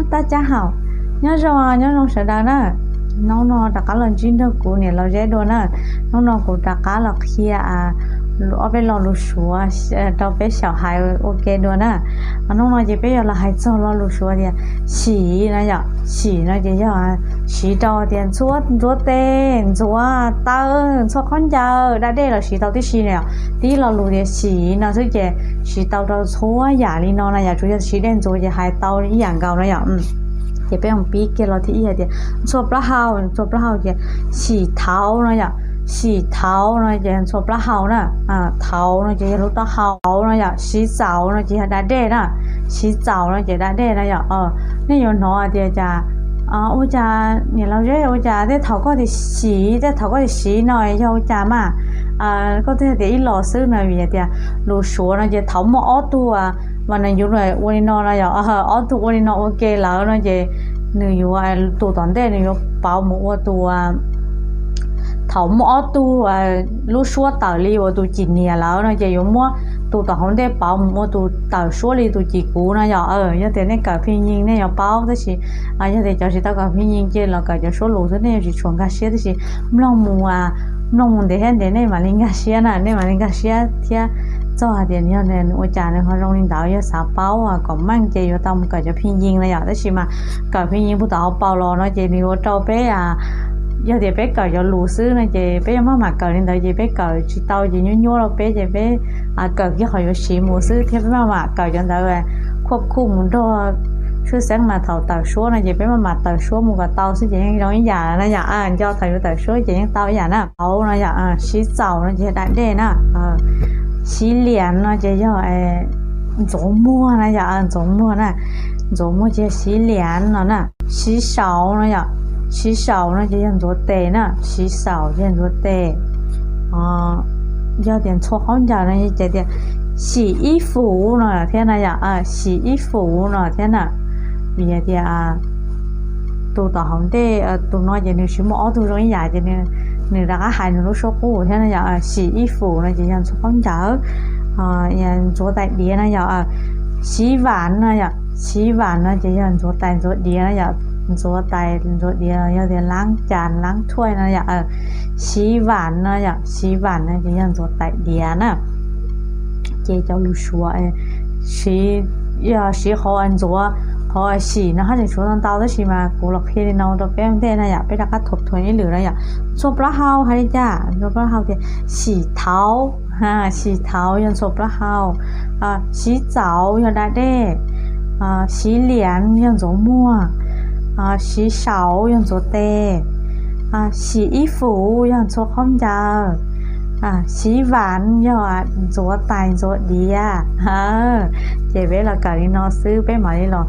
Tab cab haum, nyob zoo, nyob zoo sawv daws na. Hnub no rov qab los ntsib nrog kuv niam laus Zeb dua na. Hnub no kuv rov qab los qhia ob peb lo lus Suav rau peb xyaum hais ua ke dua na. Hnub no ces peb yuav los hais txog lo lus Suav tias xim no yom. Xim no ces yog siv rau tias ntxuav, ntxuav tes, ntxuav taw, ntxhua khaub ncaws, da dej los siv tau tib si na yom. Tib lo lus tias xim no xwb ces siv tau rau txhua yam li no na yom. Tsuas yog siv dej ntxuav ces hais tau ib yam nkaus na yom. Ces peb mus pib kiag lo thib ib hais tias ntxhua plaub hau, ntxhua plaub hau ces xim thauv no yom. Xim thauv no ces ntxhua plaub hau na. Thauv no ces yog lub taub hau no yom. Siv txaus no ces yog da dej na. Siv txaus no ces da dej na yom. Nej yuav hnov tias cas, ua cas niam laus Zeb, ua cas tej thaum koj tias xim, tej thaum koj tias siv no yog ua cas mas, koj twb tias ib lo xwb no. Vim tias lus Suav no ces thaum muaj ob tug mas nws yuav ua li no no yom. Ob tug ua li no ua ke lawm no ces nws yuav, tus tom ntej nws yuav pauv mus ua tus, thaum muaj ob tug lub suab tawm li uas tus cim niam lawm no ces yuav muab tus tom hauv ntej pauv mus ua tus tawm suab li tus cim kuv no yom. Yog tias nej kawm phi nyi nej yuav paub, tab sis yog tias cov tsis tau kawm phi nyi ces los kawm cov suab lus xwb nej yuav tsis tshua nkag siab, tab sis mloog mus, mloog mus ntev thiab ntev nej mam li nkag siab na, nej mam li nkag siab thiab txog hais tias yog nws ua cas nws ho zoo li ntawd. Yog xav paub kom meej ces yuav tau mus kawm cov phi nyi na yom. Tab sis mas kawm phi nyi puag tom hauv paus los no ces nws ua rau peb, yog tias peb kawm cov lus xwb no ces peb yuav maj mam kawm li ntawd ces peb kawm tsis tau ces nyuaj nyuaj rau peb ces peb kawm kiag qhov yuav siv mus xwb thiab peb maj mam kawm cov ntawd khuaj khuj mus nrog tshwj xeeb mas thaum tawm suab no ces peb maj mam tawm suab mus kom tau xwb ces yeej zoo ib yam na yom. Nco thaum yuav tawm suab ces yeej tau ib yam na. Txaus no yom, siv txaus no ces yog da dej na. Siv liam no ces yog ntxuav muag na yom, ntxuav muag na. Ntxuav muag ces yog siv liam no na. Siv saum no yom, siv saum no ces yog ntxuav tes na. Siv saum ces yog ntxuav tes. Yog tias ntxhua khaub ncaws no ces tias xim ib fuv no thiab na yom, xim ib fuv no thiab na. Vim hais tias tus tom hauv ntej tus no ces nws tsis muaj ob tug zoo ib yam ces nws rov qab hais nws lub suab qub thiab na yom. Xim ib fuv no ces yog ntxhua khaub ncaws, ntxuav tais diav na yom. Siv vam no yom, siv vam no ces yog ntxuav tais ntxuav diav na yom. Ntxuav tais ntxuav diav yog tias laab cas laab thuaj no yom. Siv vam no yom, siv vam no ces yog ntxuav tais diav na. Ces cov lus Suav siv, yog siv qhov ntxuav, qhov xim no haj tseem tshuav ntau ntau tab sis mas kuv los qhia li no rau peb ua ntej na yom. Peb rov qab thuam thuam ib lwm na yom. Ntxhua plaub hau hais li cas? Ntxhua plaub hau tias xim thauv, xim thauv yog ntxhua plaub hau. Siv txaus yog da dej. Siv liam yog ntxuav muag. Siv saum yog ntxuav tes. Xim ib fuv yog ntxhua khaub ncaws. Siv vam yog ntxuav tais ntxuav diav. Ces peb los kawm li no xwb, peb mam li los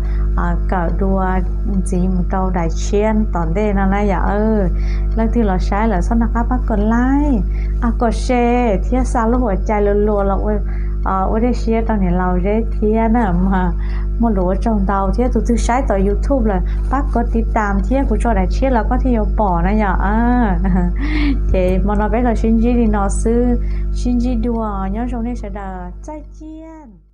kawm dua ntxiv mus rau daim tshiab tom ntej no na yom. Leej twg los saib lawm txhob nco qab pab kom like, kom share thiab xa lub huam cai lus luas los ua dej siab rau niam laus Zeb thiab na. Muaj lus ua tsaug ntau thiab, tus twg saib tom YouTube lawm pab kom tiv tam thiab, kuv tso daim tshiab los koj thiaj yuav pom na yom. Ces hmo no peb los sib ntsib li no xwb, sib ntsib dua, nyob zoo nej sawv daws, txaij ciaj.